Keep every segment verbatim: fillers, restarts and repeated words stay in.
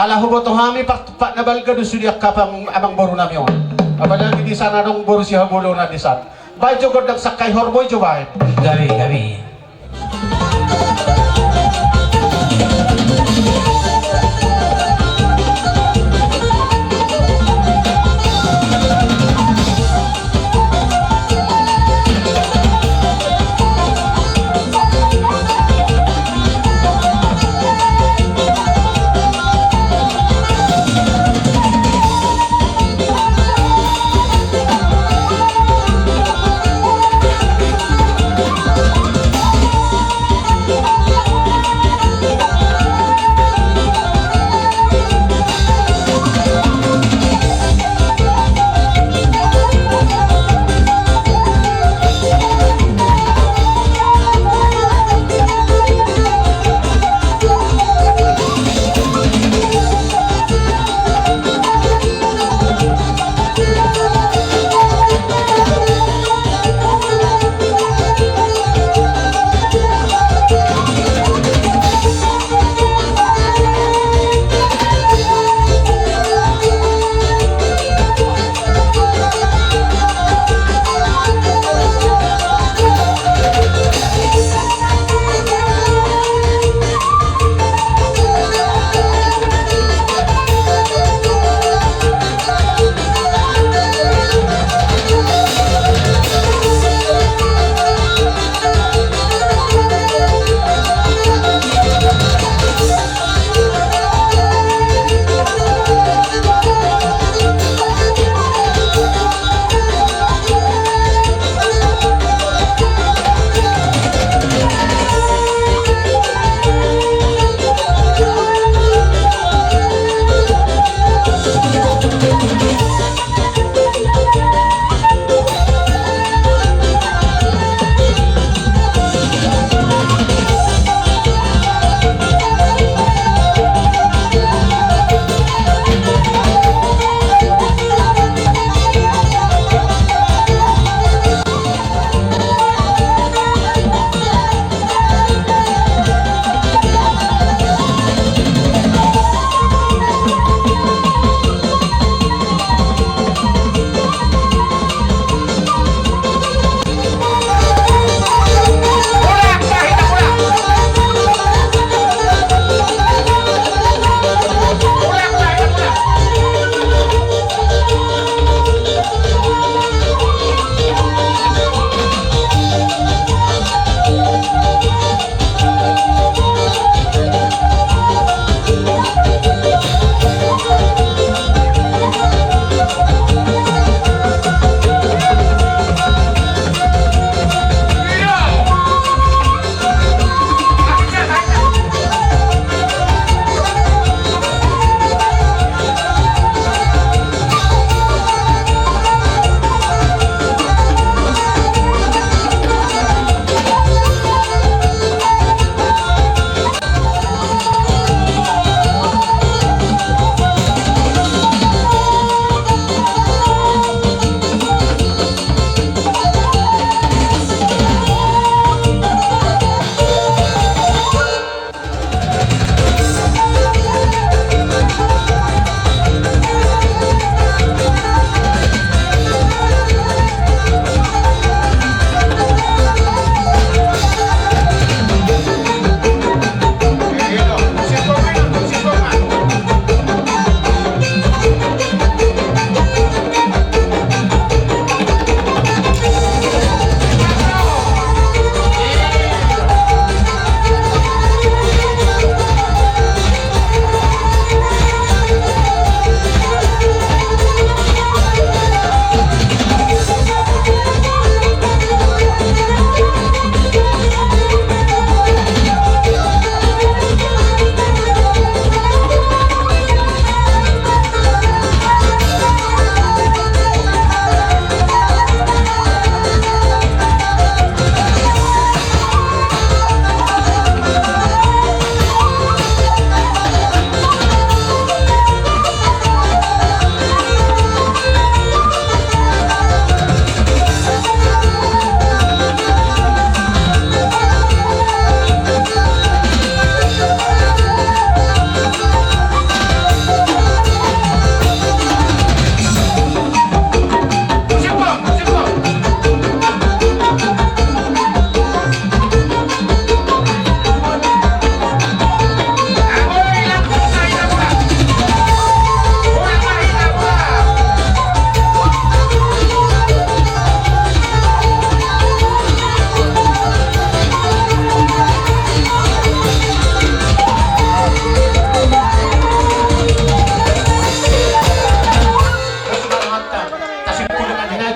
Ala huboto hami part-, partna balga do sude angka amang, amangboru nami on. Apalagi di san adong boru sihabolona di san. Baen jo gondang sangkai, horbo i jo baen. Gabe, gabe.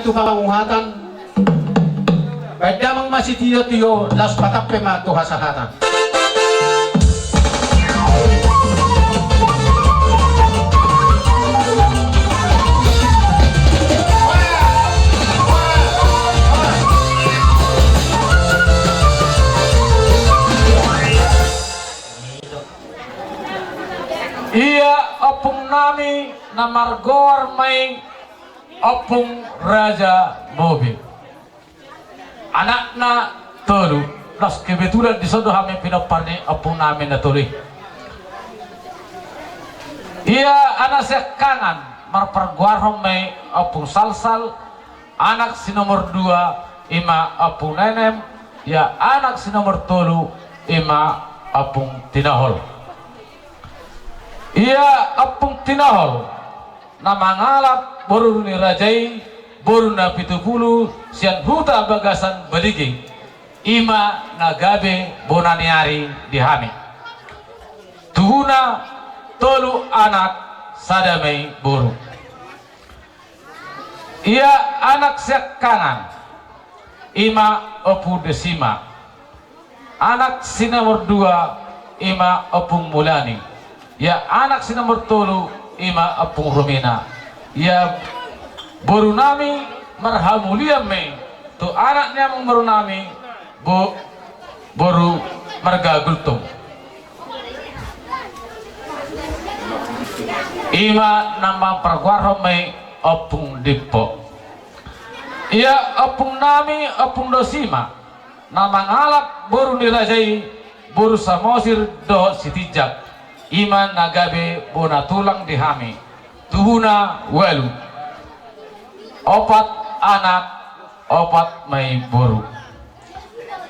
tu hamanguhatan. Baen damang ma sitiotio, laos patampe ma tu hasahatan. Ia ompung nami na margoar ma i Ompung Raja Mobi. Anakna tolu. Laos kebetulan dison do hami pinompar ni ompung nami na tolu i. Ia anak siangkangan marpargoarhon ma i Ompung Salsal, anak si nomor dua i ma Ompung Nenem, ia anak si nomor tolu i ma Ompung Tinohol. Ia Ompung Tinohol na mangalap boru ni raja i, boru na pitupulu sian huta bagasan Balige, i ma na gabe bona ni ari di hami. Tubuna tolu anak, sada ma i boru. Ia anak siangkangan i ma Ompung Desima. Anak si nomor dua i ma Ompung Mulani. Ia anak si nomor tolu i ma Ompung Rumina. Ia boru nami marhamulian ma i tu anak ni amangboru nami, bo-, boru marga Gultom. I ma na marpargoarhon ma i Ompung Dimpo. Ia ompung nami Ompung Desima na mangalap boru ni raja i, boru Samosir dohot Sitinjak, i ma na gabe bona tulang di hami. Tubuna ualu. Opat anak, opat ma i boru.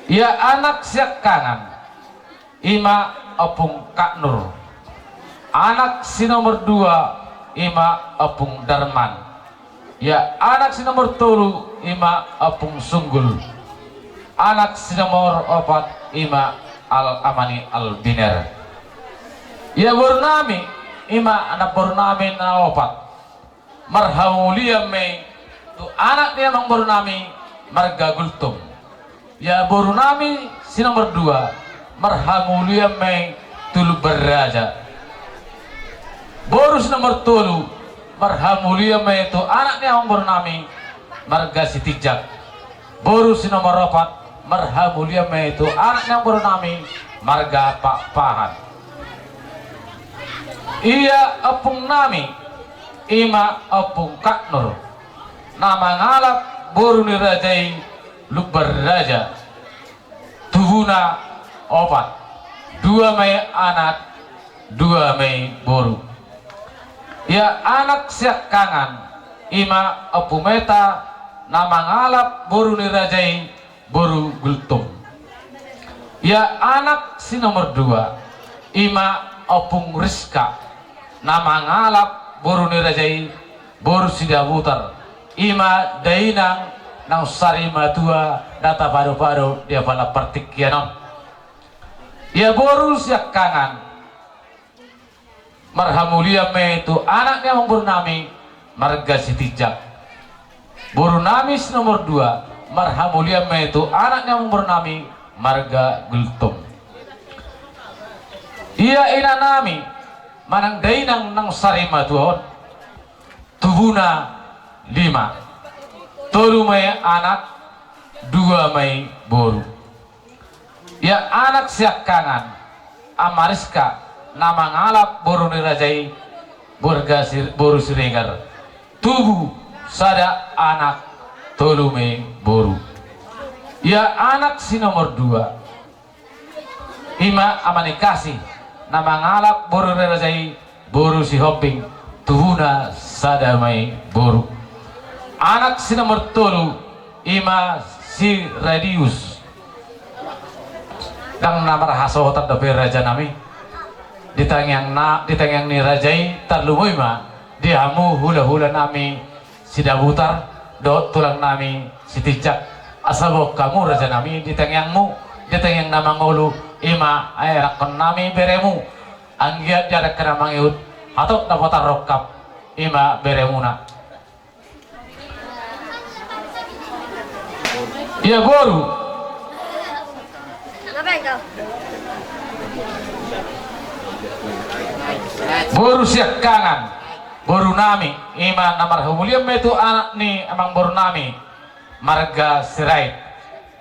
Ia anak siangkangan i ma Ompung Katnur. Anak si nomor dua i ma Ompung Darman. Ia anak si nomor tolu i ma Ompung Sunggul. Anak si nomor opat i ma Al-, Amani Albiner. Ia boru nami i ma anak boru nami na opat. Marhamulian ma i tu anak ni amangboru nami marga Gultom. Ia boru nami si nomor dua, marhamulian ma i tu Lumban Raja. Boru si nomor tolu, marhamulian ma i tu anak ni amangboru nami marga Sitinjak. Boru si nomor opat, marhamulian ma i tu anak ni amangboru nami marga Pakpahan. Ia ompung nami i ma Ompung Katnur na mangalap boru ni raja i Lumban Raja. Tubuna opat, dua ma i anak, dua ma i boru. Ia anak siangkangan i ma Ompung Meta na mangalap boru ni raja i boru Gultom. Ia anak si nomor dua i ma Ompung Riska na mangalap boru ni raja i boru Sidabutar, i ma dainang naung sari matua na tapadopado di apala partingkian on. Ia boru siangkangan, marhamulian ma i tu anak ni amangboru nami marga Sitinjak. Boru nami si nomor dua, marhamulian ma i tu anak ni amangboru nami marga Gultom. Ia ina nami manang dainang naung sari matua on, tubuna lima. Tolu ma i anak, dua ma i boru. Ia anak siangkangan, Ama Riska, na mangalap boru ni raja i, boru Sir-, boru Siregar. Tubu sada anak, tolu ma i boru. Ia anak si nomor dua i ma Ama Nikasih, na mangalap boru ni raja i, boru Sihombing, tubuna sada ma i boru. Anak si nomor tolu i ma Si Radius. Ndang na marhasohotan dope raja nami. Di tangiang na, di tangiang ni raja i tarlumobi ma di hamu hulahula nami Sidabutar dohot tulang nami Sitinjak. Asa boan hamu raja nami di tangiangmu, di tangiang na mangolu i ma anakkon nami beremu. Anggiat di angka na mangihut hatop dapotan rongkap i ma beremuna. Ia boru. Boru siangkangan, boru nami, ima na marhamulian ma i tu anak ni amangboru nami, marga Sirait.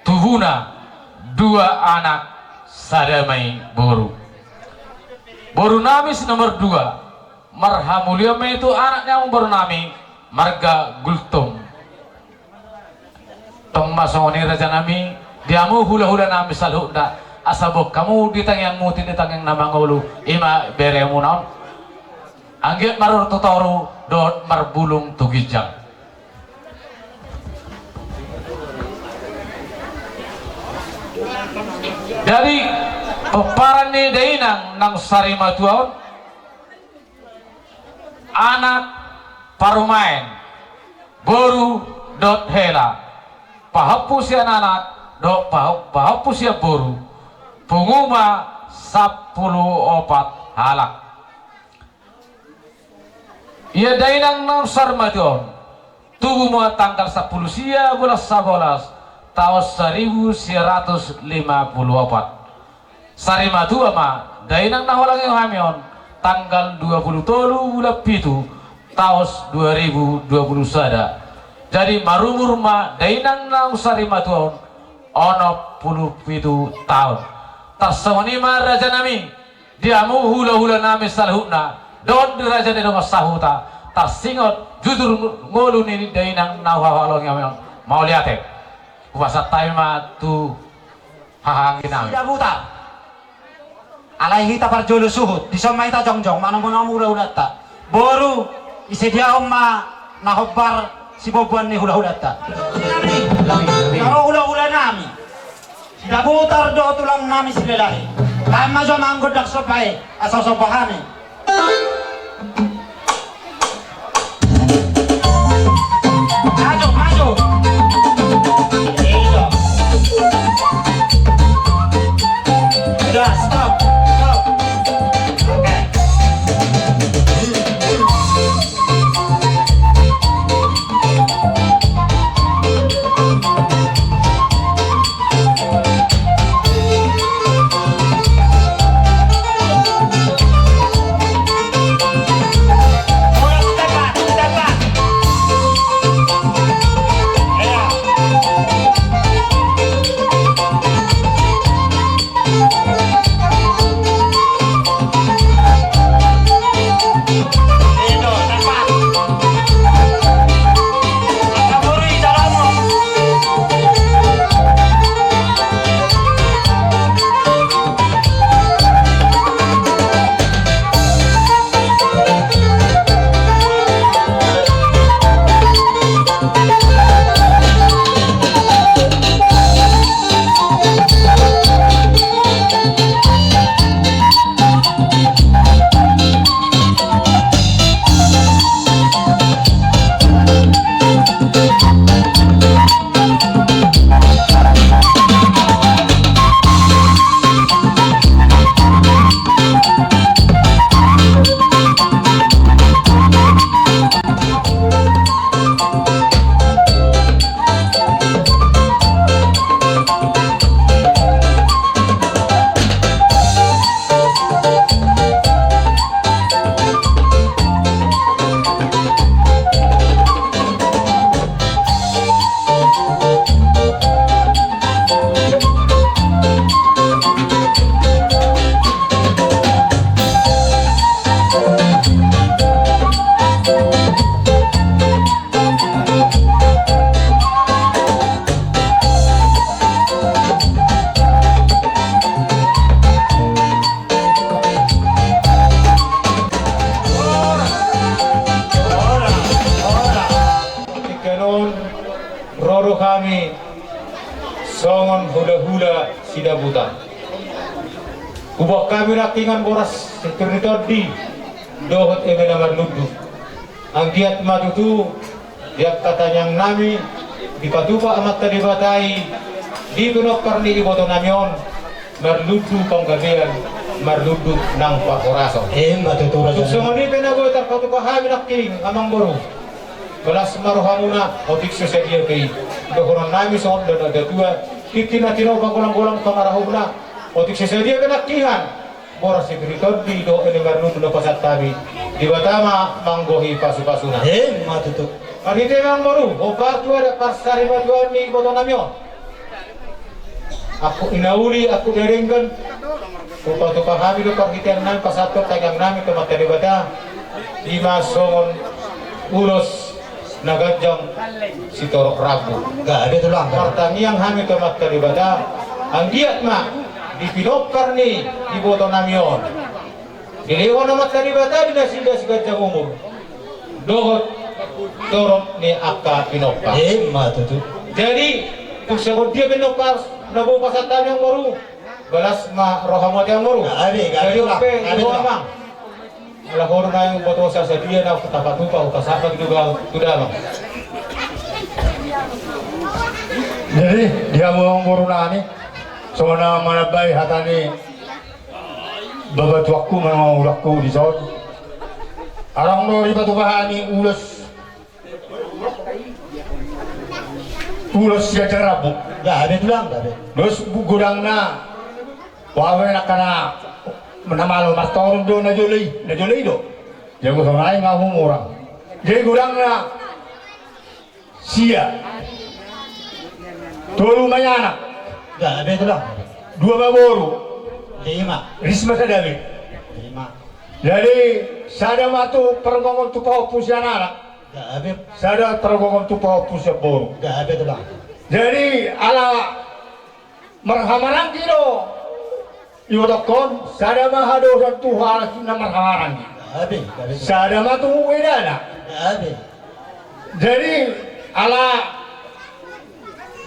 Tubuna dua anak, sada ma i boru. Boru nami si nomor dua, marhamulian ma i tu anak ni amangboru nami, marga Gultom. Tong ma songon i raja nami, di hamu hulahula nami saluhutna, asa boan hamu di tangiangmu, di tangiang na mangolu, ima beremuna on. Anggiat marorot tu toru dohot marbulung tu ginjang. Jadi, pomparan ni dainang naung sarimatua on, anak parumaen, boru dohot hela, pahompu sian anak dohot paho-, pahompu sian boru, pungu ma sampulu opat halak. Ia dainang naung sarimatua on, tubu ma tanggal sampulu sia bulan sabolas, taon saribu sia ratus lima pulu opat. Sarimatua ma dainang na huhalangehon hami on, tanggal dua pulu tolu bulan pitu, taon dua ribu dua pulu sada. Jadi marumur ma dainang naung sarimatua on, onom pulu pitu taon. Tarsongon i ma raja nami, di hamu hulahula nami saluhutna, dohot di raja ni dongan sahuta, tarsingot jujur ngolu ni dainang na huhalangehon hami on. Mauliate. Hupasahat hami ma tu haha anggi nami. Sidabutar. Alai hita parjolo suhut, dison ma hita jongjong, manomunomu hulahulanta. Boru, ise dia on ma na hombar siboanboan ni hulahulanta. Ro hulahula nami. Sidabutar dohot tulang nami Silalahi. Bahen ma jo amang gondang somba i, asa somba hami. Maju, maju. Itu. Udah, stop, stop. Oke. Tingki on ro do hami songon hulahula Sidabutar. Huboan hami nangkiningan boras sittir ni tondi dohot eme na marlundu. Anggiat ma tutu di angka tangiang nami dipatupa Amanta Debata i di pinompar ni iboto nami on, marlundu panggabean, marlundu nang parhorasan. Ima tutu raja. Tung songon i pe na boi tarpatupa hami nangkin amang boru. Balas ma rohamuna, otik so sadia pe i. Dohonon nami songon na natua-tua, tingki na tinopa golang-golang pangarahutna, otik so sadia pe nangkiningan boras sipir ni tondi dohot na marnundu na pasahat hami. Debata ma manggohi pasu-pasuna. Emma tutu. Marhite ma amang boru, hombar tu adat parsarimatua ni iboto nami on. Angkup ni na uli, angkup ni na denggan. Tupa-tupa hami do parhitean nami pasahathon tangiang nami tu Amanta Debata. I ma songon ulos na ganjang sitorop rambu. Gabe tulang. Martangiang hami tu Amanta Debata, anggiat ma di pinompar ni iboto nami on dilehon Amanta Debata di nasida siganjang umur dohot torop ni angka pinompar. Emma tutu. Jadi tung songon dia pe pinompar na boi pasahat hami amang boru, balas ma rohamu ate amang boru. Gabe, gabe tulang. Jadi on pe, gabe tulang. Amang, ala ho do naeng umbotosa sadia na tapatupa, hupasahat ma tu damang. Jadi di hamu amang boru nami, songon na manambai hata ni babatuanku manang mangulangku dison. Adong do dipatupa hami ulos, ulos siganjang rambu. Gabe tulang, gabe. Dos godangna. Wah, angka na, na malo martoru do na jolo i, na jolo i do. Jago sonai nga humurang. Jadi godangna. Sia. Tolu ma i anak. Gabe tulang. Dua ma boru. Lima. Risma sada be. Lima. Jadi sada ma tu pargongon tu pahompu sian anak. Gabe. Sada pargongon tu pahompu sian boru. Gabe tulang. Jadi ala marhamaranggi do. Ibotohon, sada ma hadosan tu halak na marhamaranggi. Gabe, gabe. Sada ma tu edana. Gabe. Jadi ala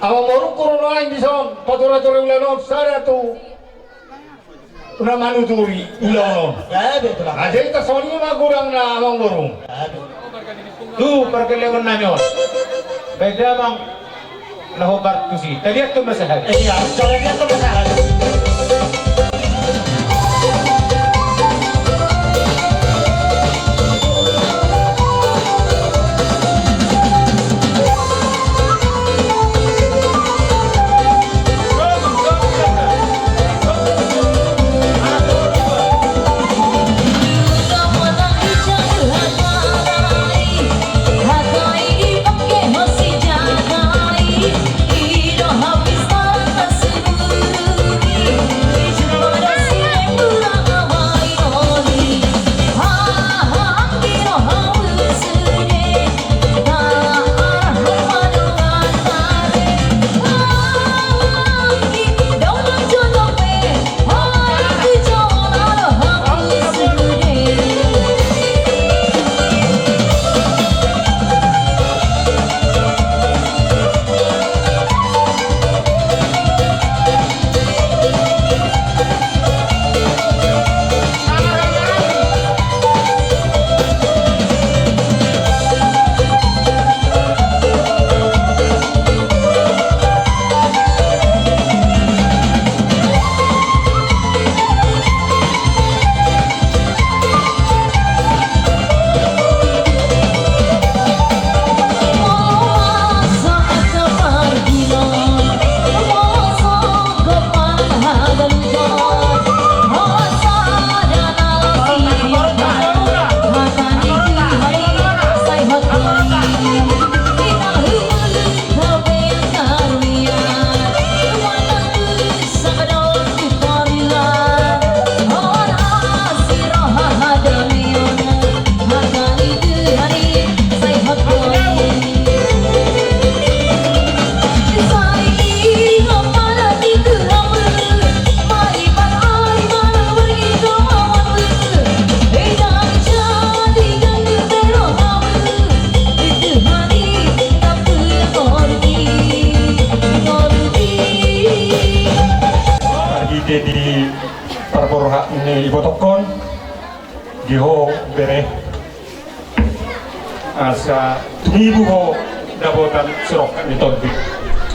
amang boru, ro nuaeng dison patura-tura ulaon on, sada tu na manuturi ulaon on. Gabe tulang. Jadi tar songon i ma godangna amang boru. Gabe. Tu pargellengon nami on. Baen damang na hombar tusi. Tadiathon ma sahali. Iya, tadiathon ma sahali. Marhite di parborhat ni ibotohon, di ho bere, asa tumibu ho dapotan sirongkap ni tondi.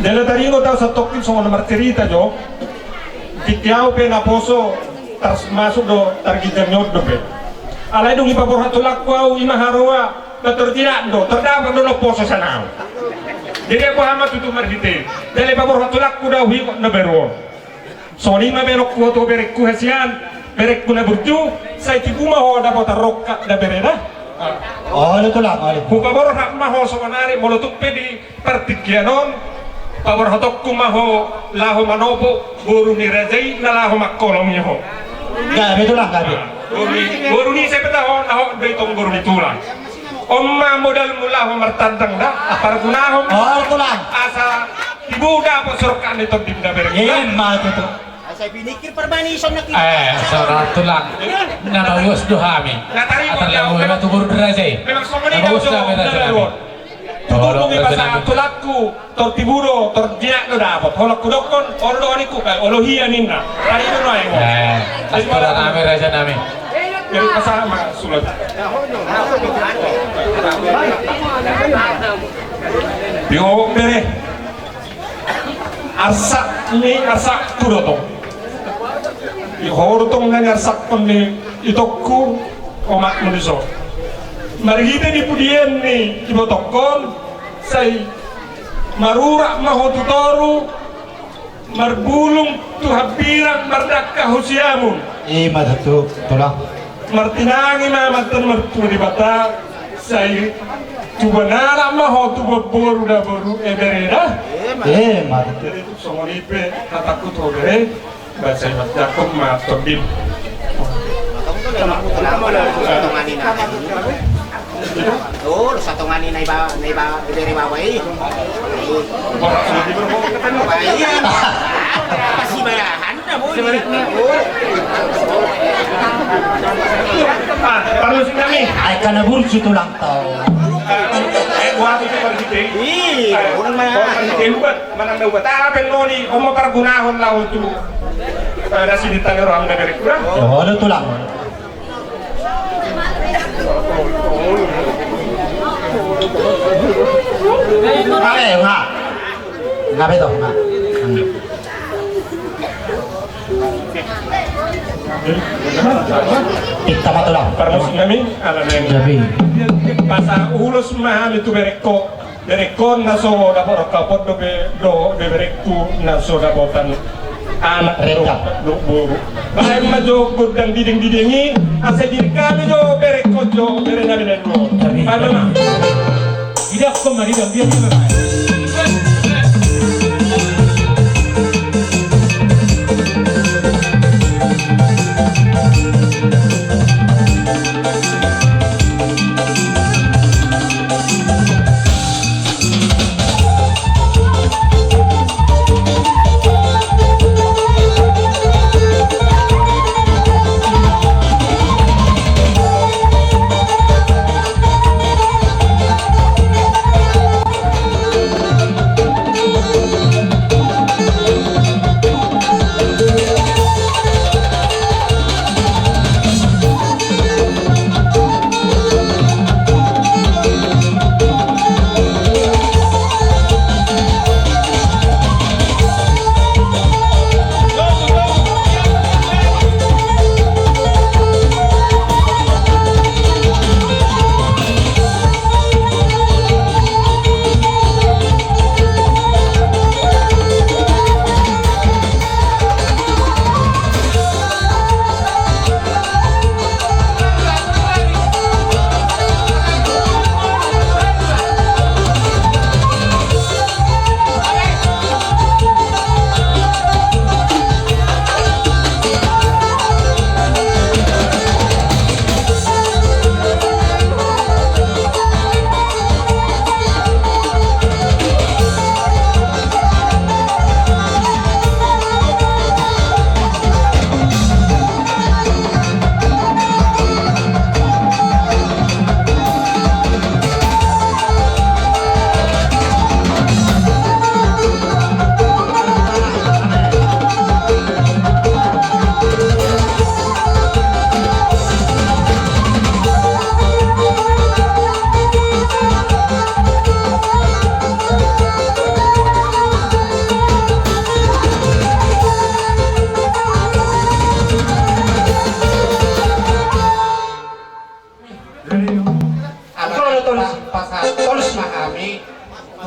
Jala taringot au satongkin songon na marcerita jo. Tingki au pe naposo, termasuk do targinjang ni on dope. Alai dung dipaborhat tulangku au, i ma haroa Tor jinak do, tor dapot do na poso sian ahu. Jadi anggo aha ma tutu marhite i. Jala paborhat tulangku do ahu higot na baru on. Songon i ma baenonku tu berengku hasian, berengku na burju, sai tibu ma ho dapotan rongkap da bere da. Olo tulang, olo. Hupaborhat ma ho songon ari molo tung pe di partingkian on, paborhatonku ma ho laho manopo boru ni raja i na laho mangholongi ho. Gabe tulang, gabe. Boru ni, boru ni ise pe taho, na ho do i tong boru ni tulang. On ma modalmu laho martandang da, pargunahon. Olo tulang. Asa tibu dapot rongkap ni tondim da berengku. Ima tutu. Asa piningkir parmanison na ki. Eh, saudara tulang. Na mauas do hami. Na tarima. Atar lagu memang tu boru ni raja i. Memang songon i na mauas do hami, raja nami. Tutu. Olo, raja nami. Pasahat tulangku, tor tibu do, tor jinak do dapot. Holan hudokkon, olo do ningku, eh, olo hia ninna. Tadi do naeng. Eh, saudara nami, raja nami. Jadi pasahat ma surat. Di ho bere. Arsak ni arsakku do tong. Di ho do tong na niarsakhon ni itongku, omakmu dison. Marhite di pudian ni ibotongkon, sai marurat ma ho tu toru, marbulung tu hambirang, mardangka hu siamun. Ima tutu, tulang. Martinangi ma amanta na martua Debata, sai tubuan anak ma ho, tubuan boru da boru, eh, bere da. Ima tutu. Jadi songon i pe hatangku tu ho bere, ba sai marjakom ma tondim. Oh, satongan i na iba, na iba, ibere bawa i. Iya. Masih bayahan, na boi. Ah, parmusik nami. Ai kana burju tulang tau. Eh, buat itu parhite i. Iya, orang mana? Parhite i ubat, manang na ubat. Ah, peloni, on ma pargunahon laho tu. Eh, nasi di tangero ang dari kurang. Oh, ada tulang. Nga be, nga. Nga be to, nga. Pinta ma tulang. Parmusik nami, ala nami. Jadi. Pasahat ulos ma hami tu berengkon. Berengkon na so dapot rongkap on dope, dohot be berengku na so dapotan anak, reda, dohot boru. Baen ma jo gondang dideng-dideng i, asa didengkami jo berengkon jo bere na binaen on. Baen ma. Didangkon ma, didang, didang, didang.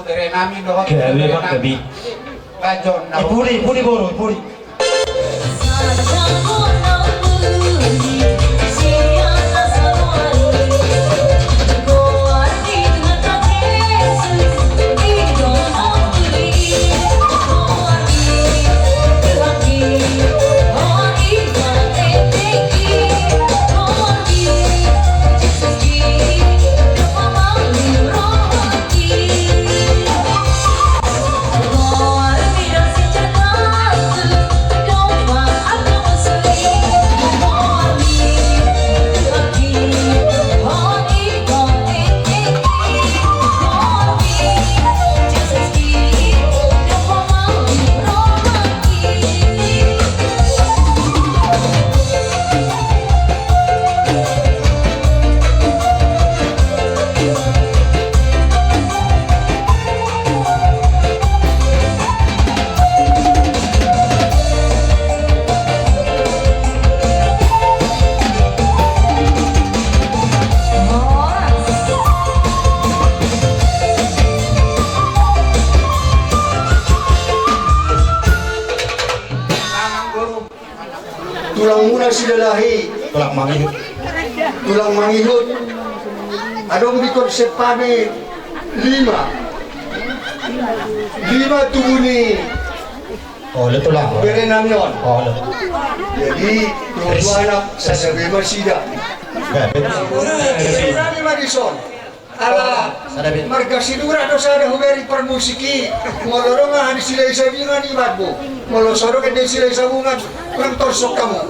Bere nami dohot. Gabe, bere nami. Gabe. Bajon, eh, pudi, pudi boru, pudi. Tulangmuna Silalahi. Tulang mangihut. Tulang mangihut. Adong di konsep hami lima. Lima tubu ni. Olo, tulang. Bere nami on. Olo. Jadi, dua anak, sada be ma nasida. Bere nami ma dison. Ala marga Silurat do sada huberi parmusik i. Molo adong aha ni Silahisabungan, ibatmu. Molo so adong ende Silahisabungan, nang torsok hamu.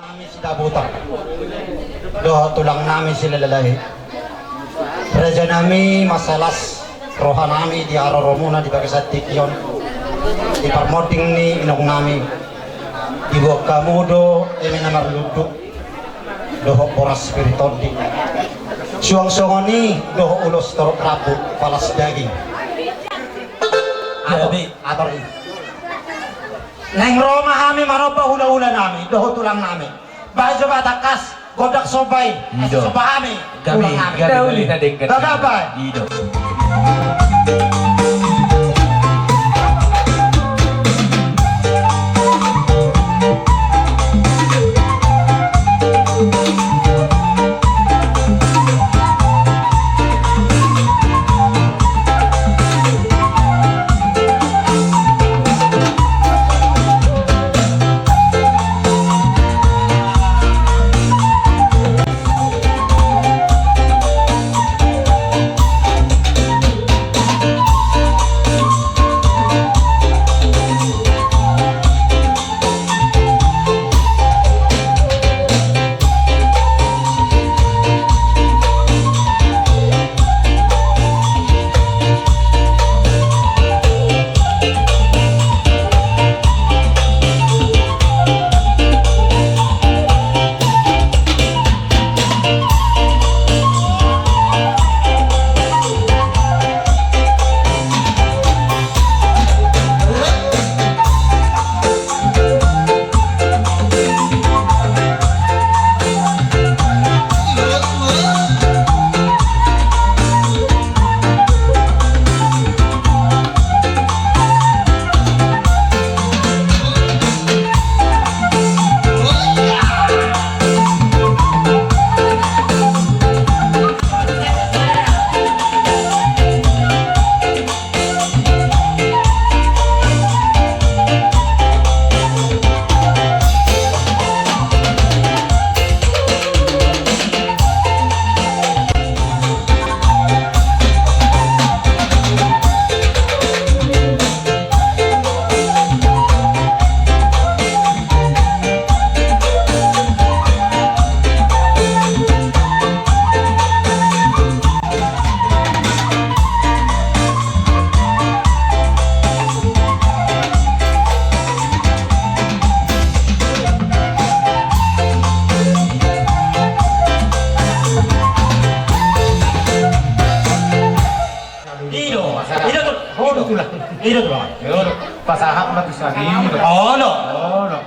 Nami Sidabutar dohot tulang nami Silalahi. Raja nami, mansai las roha nami di haroromuna di bagasan tingki on. Di parmonding ni inong nami, diboan hamu do eme na marlundu dohot boras pir ni tondi. Suang songon i dohot ulos torop rambu, palas daging. Ator, ator i. Naeng ro ma hami manomba hulahula nami dohot tulang nami. Bahen jo ma tangkas gondang somba i. Ido. Asa somba hami. Gabe, tulang nami. Gabe, gabe. Gabe. Ido. Ido do. Pasahat ma tu sagi. Olo. Olo.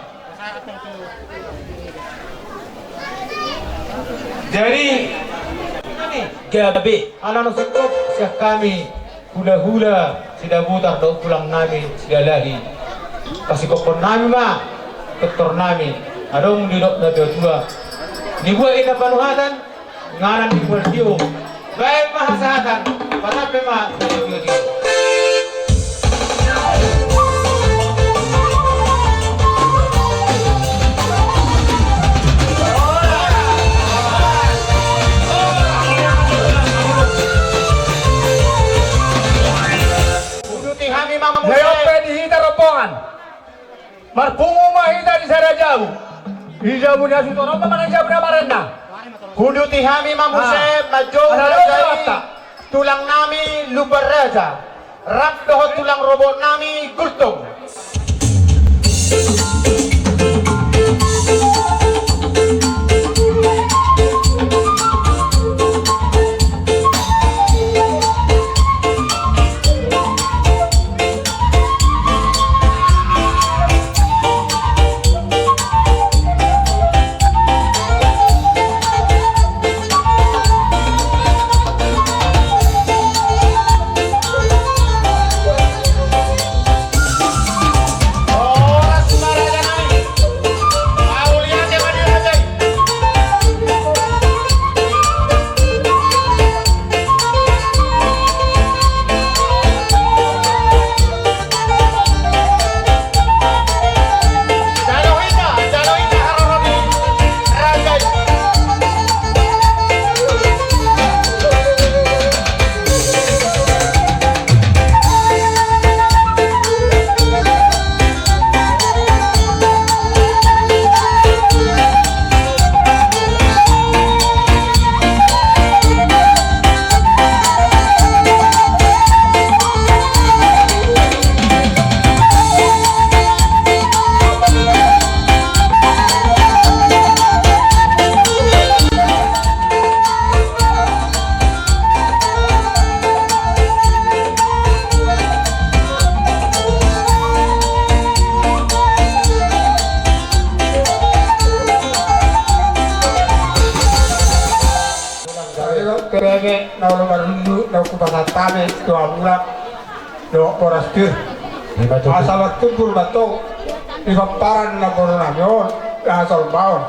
Jadi gabe ala na sungkop sian hami hulahula Sidabutar dohot tulang nami Sidalahi. Pasikophon nami ma tortor nami adong didok na tuatua. Nibuat inna panuhatan, nganan ni Puartio. Baen ma hasahatan, patampe ma na tio-tio. Uduti hami ma muse. Jai on pe di hita rombongan. Marpungu ma hita di sada jabu. Di jabu na sutoron ma manang jabu na marenda. Huduti hami ma muse. Ah. Manjou. Asa dohot jai. Tulang nami Lumban Raja rap dohot tulang rorobot nami Gultom. Pene na olo marhundu na hupasahat hami tu hamu na dohot boras pir. Asa martumbur ma tong di pomparan ni namboru nami on, asa umbaon.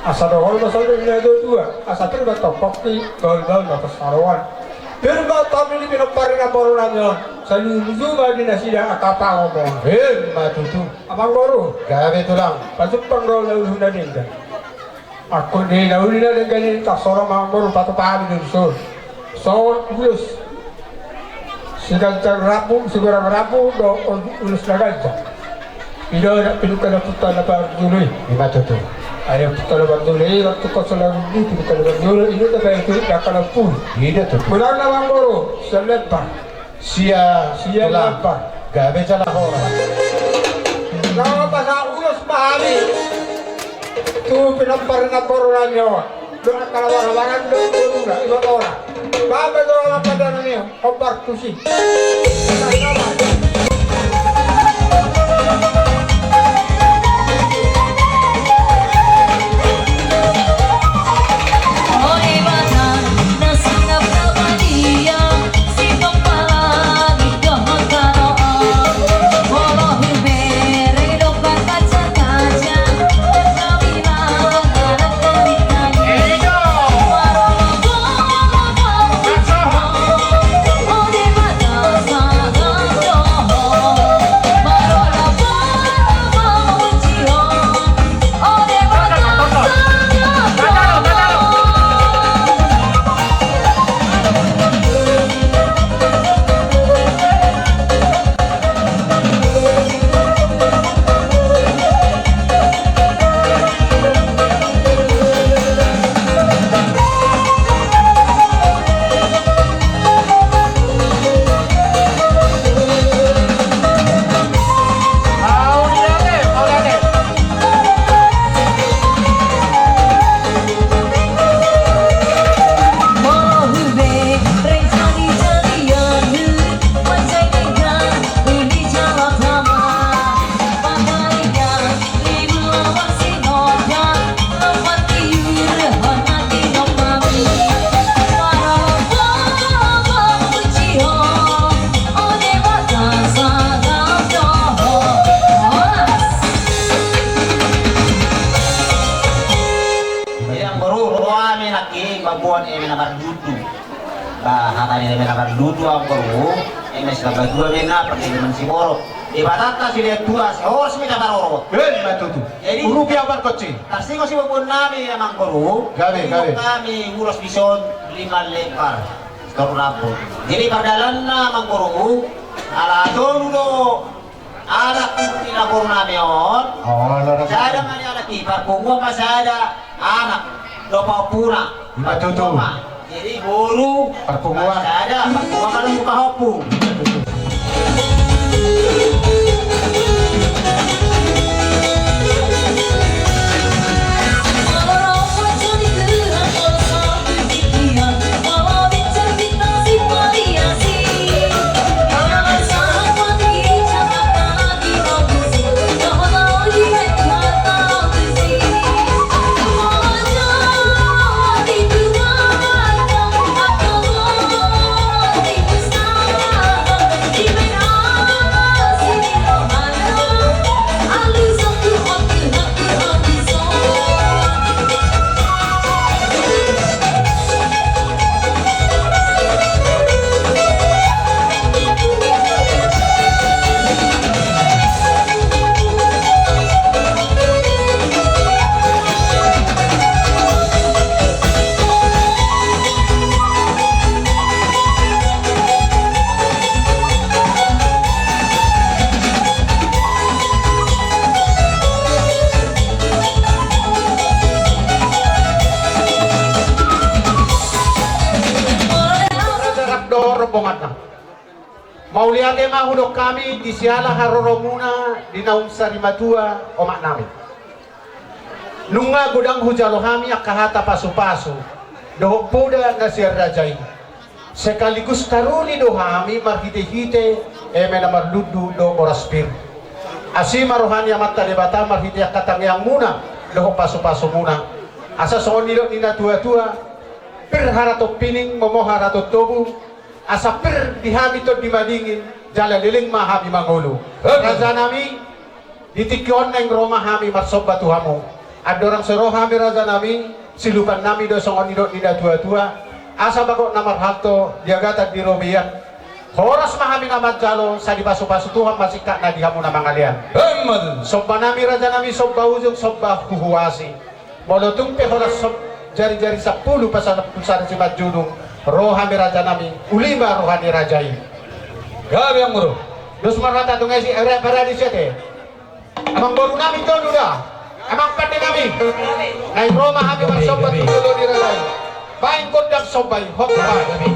Asa dohot ma songon na tuatua, asa pir ma tong pongki, bahulbahul ma pansamotan. Pir ma tong di pinompar ni namboru nami on, saluhut ma di nasida angka pangomoan. Ima tutu. Amangboru. Gabe tulang. Pajumpang do na uli na denggan. Angkon di na uli na denggan i tarsongon ma amangboru patupa hami do dison. Songon ulos siganjang rambu, sigorang rambu do ulos na ganjang. I do na pinungka na punta na parjolo i. Ima tutu. Ai punta na parjolo i, martungkot songon na gundi, pinungka na parjolo i, i do tabaen tu angka na pulu. I do tutu. Godang na amangboru sian Lembar. Sia, sia Lembar. Gabe jala horas. Laho pasahat ulos ma hami tu pinompar ni namboru nami on. Dohot angka na marhahamaranggi dohot boruna, iboto na. Bahen ma jolo lampan dalan i, hombar tusi. Eme mamboan eme na marlundu. Ba hata ni eme na marlundu, amang boru, eme sitambatua be na parjolo manang siborok. Debatanta silehon tua, sai horas ma hita parorot. Ima tutu. Jadi, urupi au pargonsi. Tarsingot siboanboan nami, amang boru. Gabe, gabe. Hami ulos dison lima lembar. Stor lampu. Jadi pardalananna, amang boru, ala tolu do anak ni na boru nami on. Oh, ala. Sada ma ni anak i, parpunguan ma sada anak dohot pahompuna. Ima tutu. Parpunguan ma. Jadi boru, parpunguan. Sada, parpunguan ma dohot pahompu. Rap do rombonganna. Mauliate ma hudok hami di siala haroromuna di naung sarimatua omak nami. Nunga godang hujalo hami angka hata pasupasu dohot poda na sian raja i. Sekaligus taruli do hami marhitehite eme na marlundu dohot boras pir. Asi ma roha ni Amanta Debata marhite angka tangiangmuna dohot pasupasumuna. Asa songon nidok ni natuatua, pir haraton pining, momo haraton tobu, asa pir di hami tondi madingin, jala leleng ma hami mangolu. Raja nami, di tingki on naeng ro ma hami marsomba tu hamu. Andorang so ro hami raja nami, silupan nami do songon nidok ni natuatua, asa bagot na marhalto di agatan di robean. Horas ma hami na manjalo, sai dipasupasu Tuhan ma singkatna di hamu na mangalean. Somba nami raja nami, somba ujung, somba huhuasi. Molo tung pe horas som-, jarijari sampulu pasampulu sada simanjujung, ro hami raja nami, uli ma roha ni raja i. Gabe amang boru. Dos ma hata tu ngasi, era paradi sete. Amang boru nami tolu da. Amang pande nami. Naeng ro ma hami marsomba tu jolo ni raja i. Baen gondang somba i, hop baen.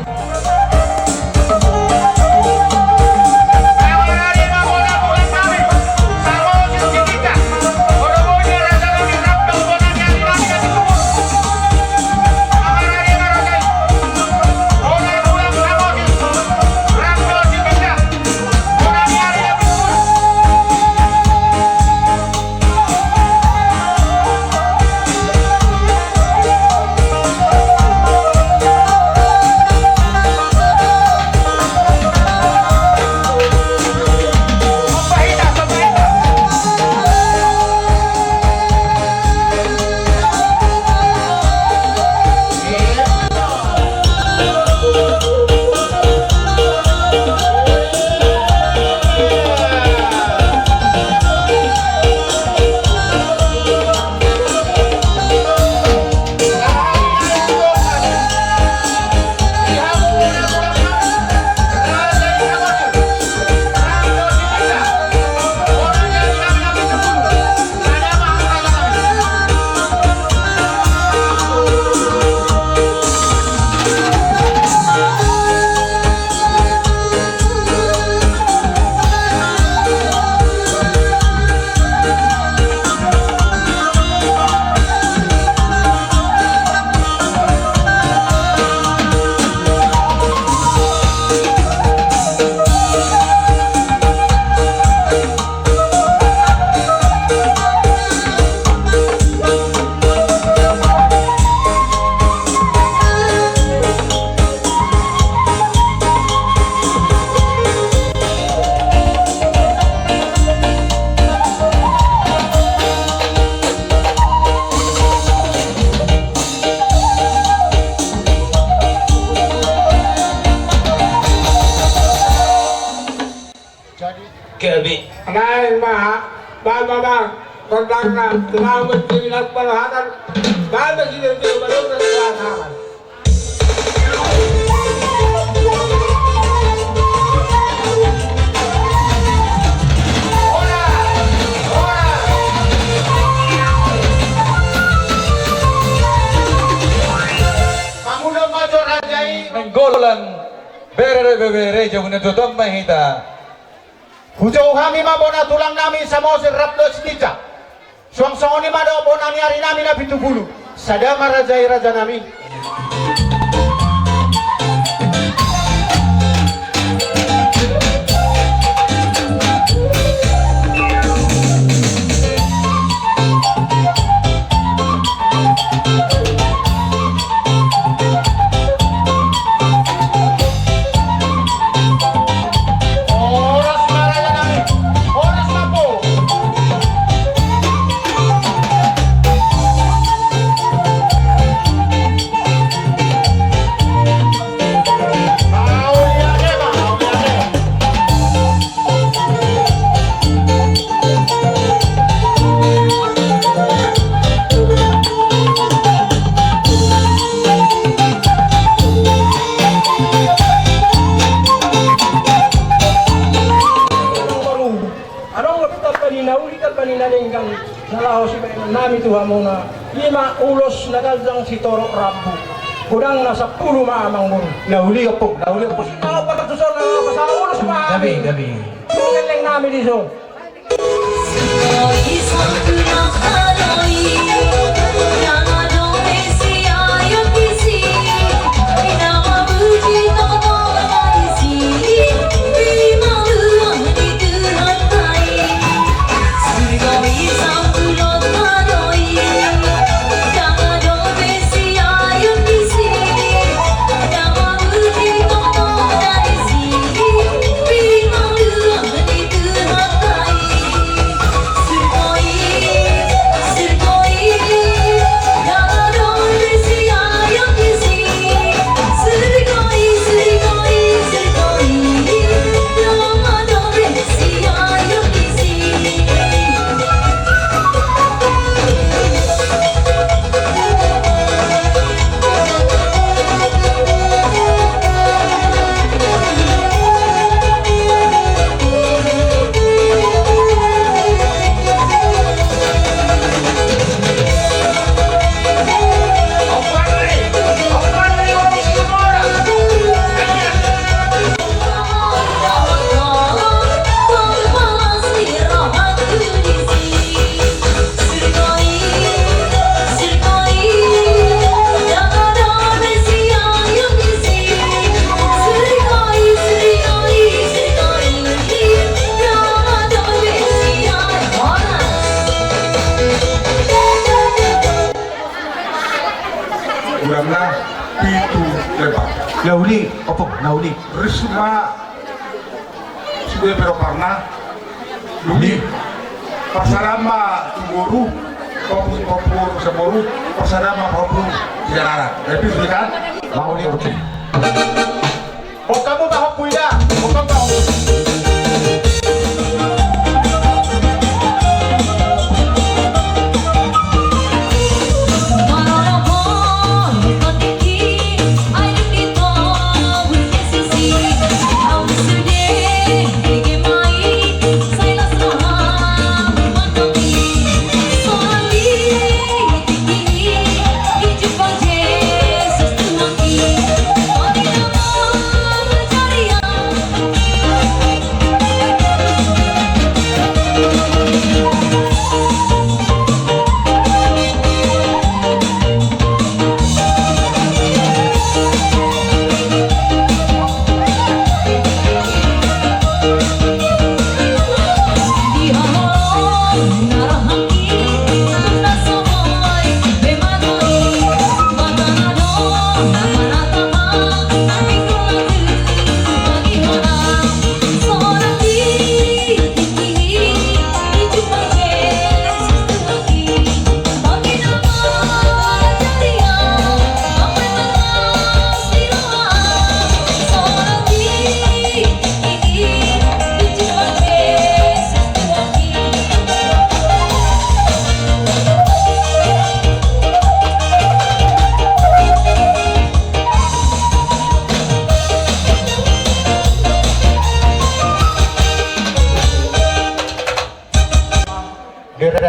Gabe. Naeng ma, baen ma, baen ma gondangna, tenang, bertiwi, nak, palohatan, baen ma, sida, sida, baen ma, palohatan. Mangula ma jo raja i. Nainggolan bere, bere, bere, jabu na jo tong ma hita. Hujou hami ma bona tulang nami Samosir rap dohot Sitinjak. Suang songon i ma dohot bona ni ari nami na pitu pulu. Sada ma raja i raja nami. Adong dope tamba ni na uli, tamba ni na denggan, na laho sibahenon nami tu hamuna. I ma ulos na ganjang sitorop rambu. Godangna sampulu ma amang boru. Na uli ompung, na uli ompung. Sinaopat tu son, na pasala ulos ma. Gabe, gabe. Leleng nami dison. Godangna pitu lembar. Na uli, ompung, na uli. Risma. Sude pe roparna. Dumi. Pasahat ma tu boru, pahompu, pahompu siboru, pasahat ma pahompu sian anak. Tapi sude kan? Mau ni rutin. Pokokmu pahompu ida, pokokmu pahompu.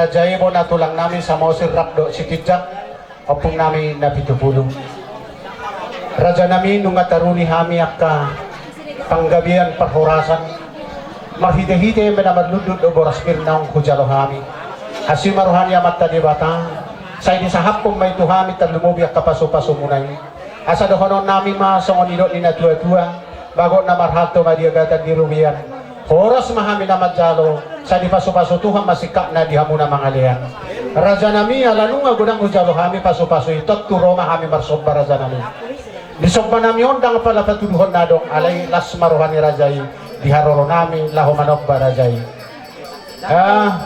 Raja i bona tulang nami Samosir rap dohot Sitinjak, ompung nami na pitu pulu. Raja nami, nunga taruli hami angka panggabean parhorasan, marhite-hite eme na marlundut do boras pir naung hujalo hami. Asi ma roha ni Amanta Debata, sai disahaphon ma i tu hami tarlumobi angka pasu-pasumuna i. Asa dohonon nami ma songon nidok ni na tua-tua: Bagot na marhalto ma di agatan di robean, horas ma hami na manjalo, sai dipasu-pasu Tuhan ma singkatna di hamu na mangalean. Raja nami, ala nunga godang hujalo hami pasu-pasu i, tontu ro ma hami marsomba raja nami. Di somba nami on ndang pola patuduhon na adong, alai las ma roha ni raja i di haroro nami laho manomba raja i. Ah,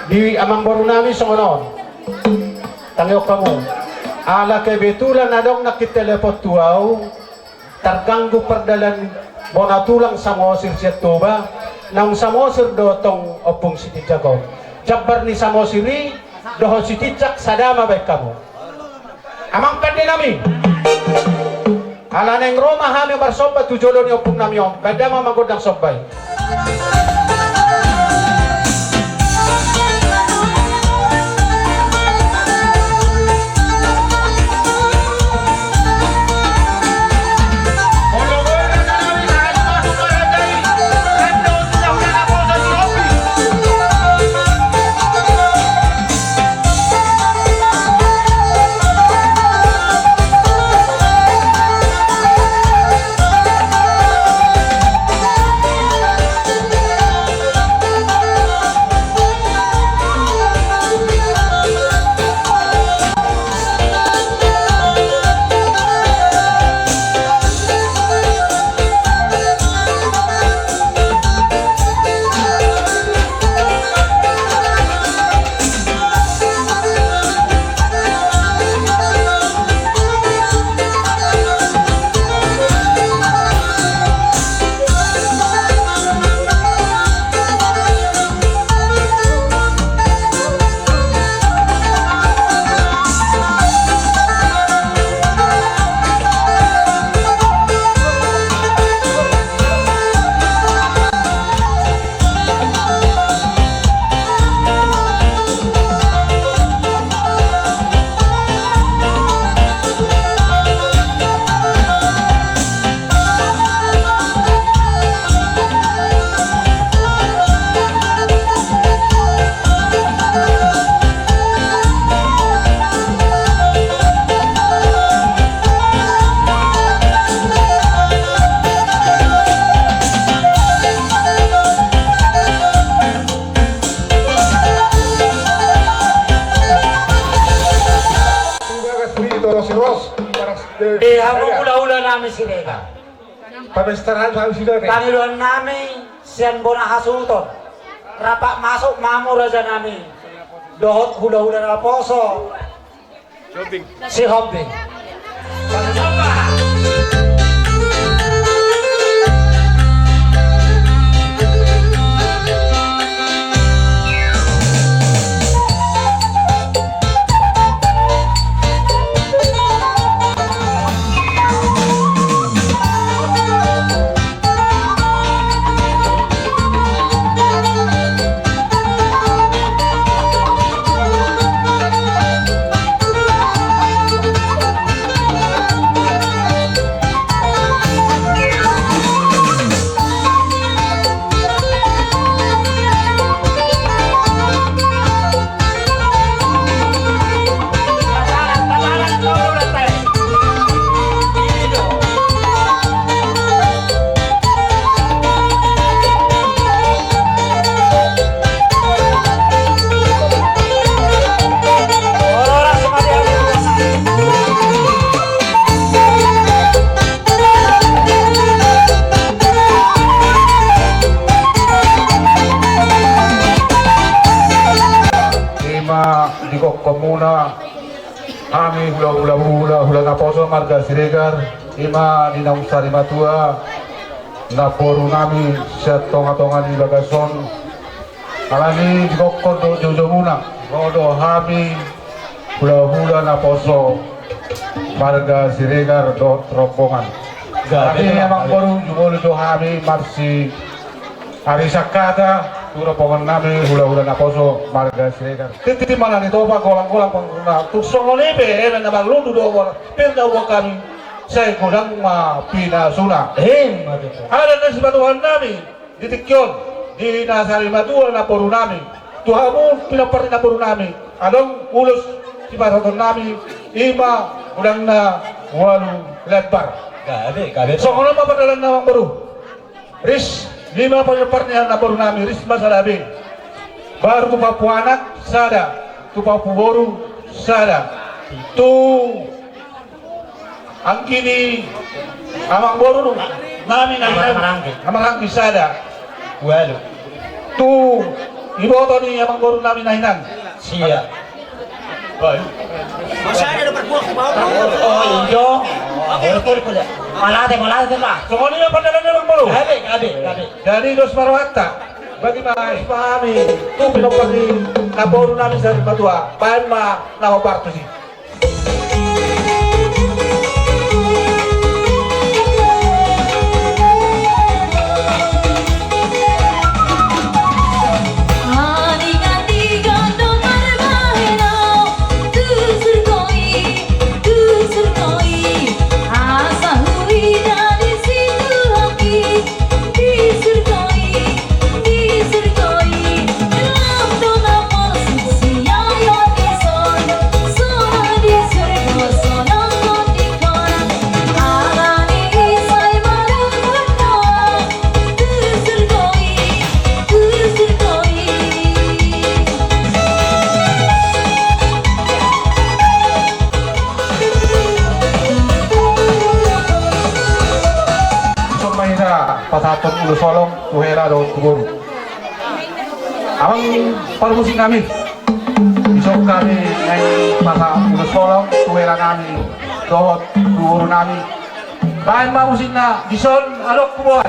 di amangboru nami songon on. Tangihon hamu. Ala kebetulan adong nangkin telepon tu au, targanggu pardalan bona tulang Samosir sian Toba, naung Samosir do tong ompung Sitinjak on. Jambar ni Samosir i dohot Sitinjak sada ma baen hamu. Amang pande nami. Ala naeng ro ma hami marsomba tu jolo ni ompung nami on, baen damang ma gondang somba i. Di hamu hulahula nami Siregar. Pamestaran hau sida re. Pangidoan nami sian bona hasuhuton. Rap masuk ma hamu raja nami dohot hulahula naposo. Sihombing. Ima di gokhonmuna hami hulahula, hulahula naposo marga Siregar, ima di naung sari matua namboru nami sian tongatonga ni bagas on. Alani di gokhon dohot joujomuna, ro do hami hulahula naposo marga Siregar dohot rombongan. Hami amangboru jumolo do hami marsiari sangkata. Tu rombongan nami hulahula naposo marga Siregar. Tintin ma na nitopa, golanggolang pangarahutna. Tung songon i pe eme na marlundu do, pir na uang hami, sai godang ma pinasuna. Ima tutu. Adat na sipasahaton nami di tingki on, di na sari matua namboru nami, tu hamu pinompar ni namboru nami, adong ulos sipasahaton nami, ima godangna ualu lembar. Gabe, gabe. Songon on ma pardalananna, amangboru. Ris, lima pinompar ni namboru nami, ris ma sada be. Baru tu pahompu anak sada, tu pahompu boru sada, tu anggi ni amangboru nami na hinan, na marhahamaranggi, na marhahamaranggi sada, ualu. Tu iboto ni amangboru nami na hinan, sia. Baik. Masa ada dapat buah ke bawah? Oh, iyo. Oke, oke, oke. Malate, malate, Pak. Songon i ma pardalananna, amangboru. Gabe, gabe, gabe. Jadi dos ma rohanta. Bagi ma, ipahami tu pinompar ni namboru nami sari matua. Baen ma na hombar tusi. Dison ma hita pasahathon ulos holong tu hela dohot tu boru. Amang parmusik nami, dison hami naeng pasahat ulos holong tu hela nami dohot tu boru nami. Baen ma musikna, dison adong huboan.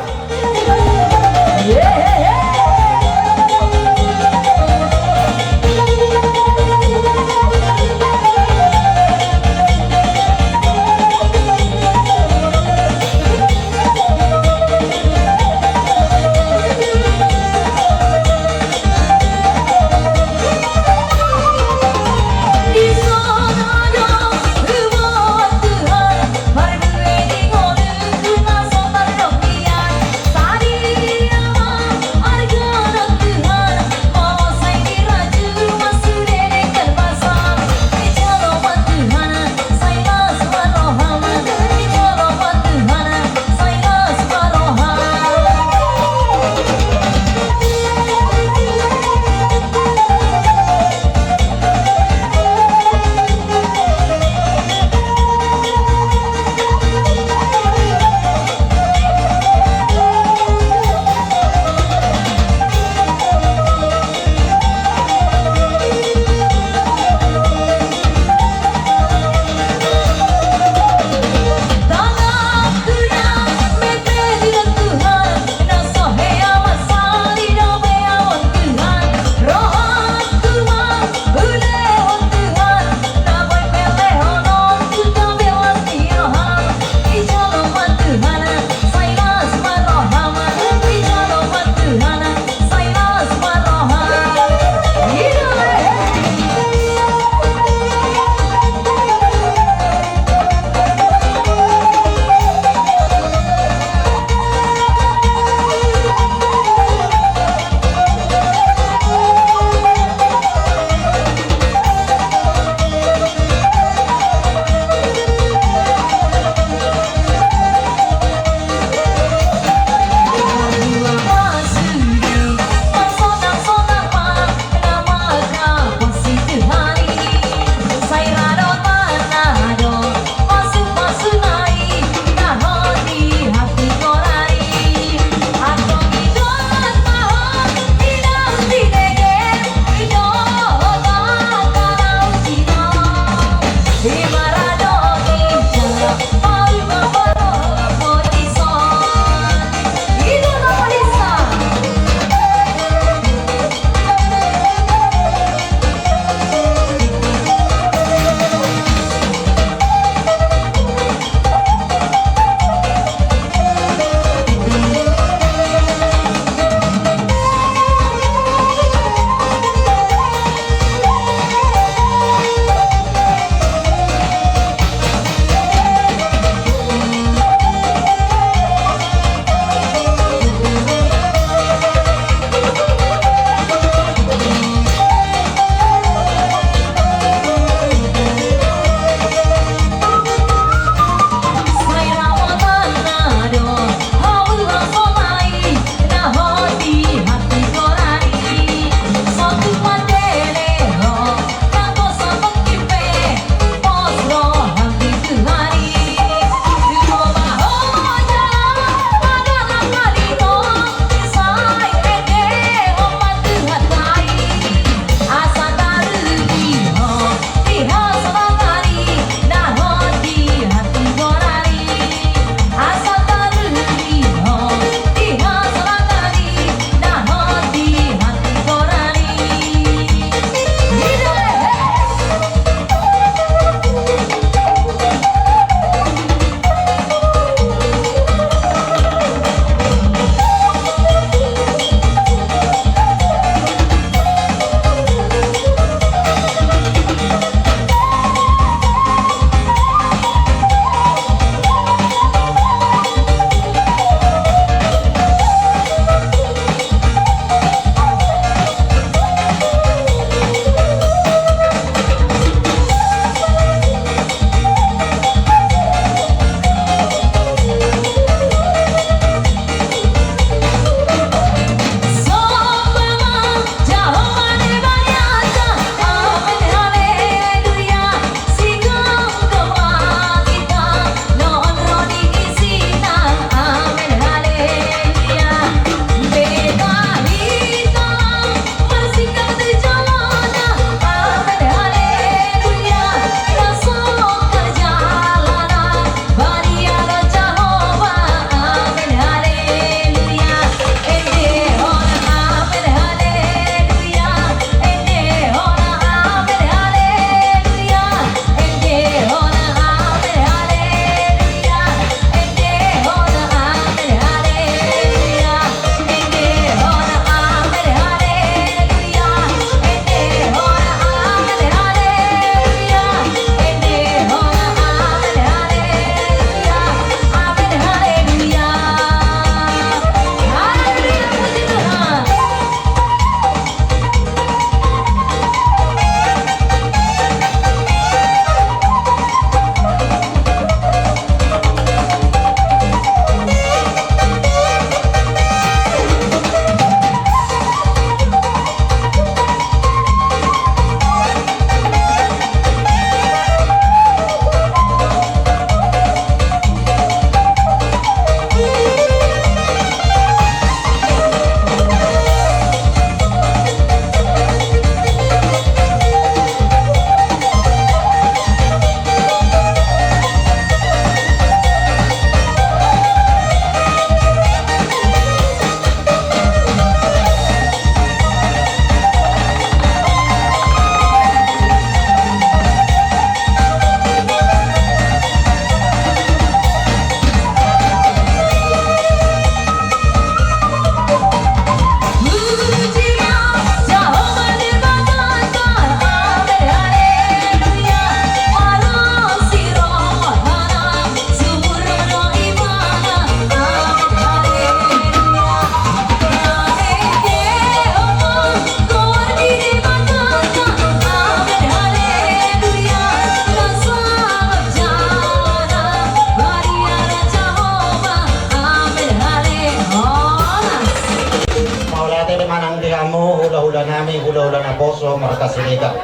Hulahula naposo marga Siregar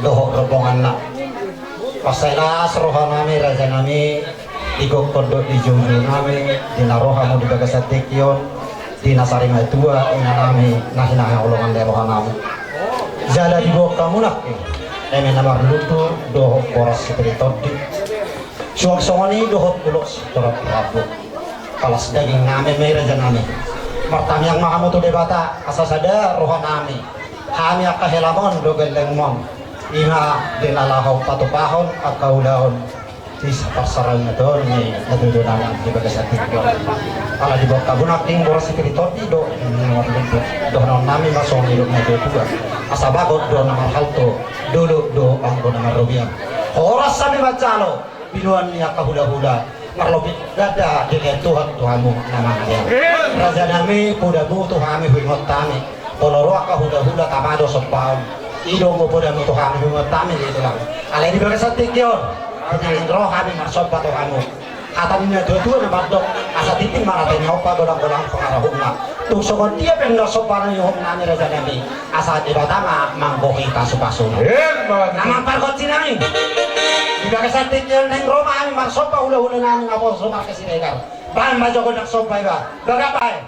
dohot rombonganna. Mansai las rohanami rajanami, digokhon dohot dijoujounami di na ro hamu di bagasan tingki on, di na sarimatua inanami na hinaholongan ni rohanami. Jala diboan hamu nangkin eme na marlundu dohot boras sitoritondi. Suang songon i dohot ulos torop rambu. Palas daging nami ma i rajanami. Martangiang ma hamu tu Debata asa sada rohanami. Hami angka helamon dohot gellengmon, i ma di na laho patupahon angka ulaon di parsarahon ni natuatua nami di bagasan tingki on. Ala diboan hamu nangkin boras sitoritondi dohot dohononnami ma songon nidok ni natuatua. Asa bagot do na marhalto, dolok do anggo na marrobean. Horas hami manjalo binuan ni angka hulahula, marlobi ganda dilehon Tuhan tu hamu na mangalean. Rajanami, podamu tu hami huingot hami. Molo ro angka hulahula tama do sombaon. I do anggo podamu tu hami huingot hami di tulang. Alai di bagasan tingki on, naeng ro hami marsomba tu hamu. Hata ni natuatua na mandok, asa tintin ma rade ni ompa, golanggolang pangarahutna. Tung songon dia pe na somba ni uhum nami rajanami, asa Debata ma manggohi pasupasuna. Emma tutu. Amang pargonsi nami, di bagasan tingki on naeng ro ma hami marsomba hulahula nami naposo marga Siregar. Bahen ma jolo nang somba iba. Baga bahen.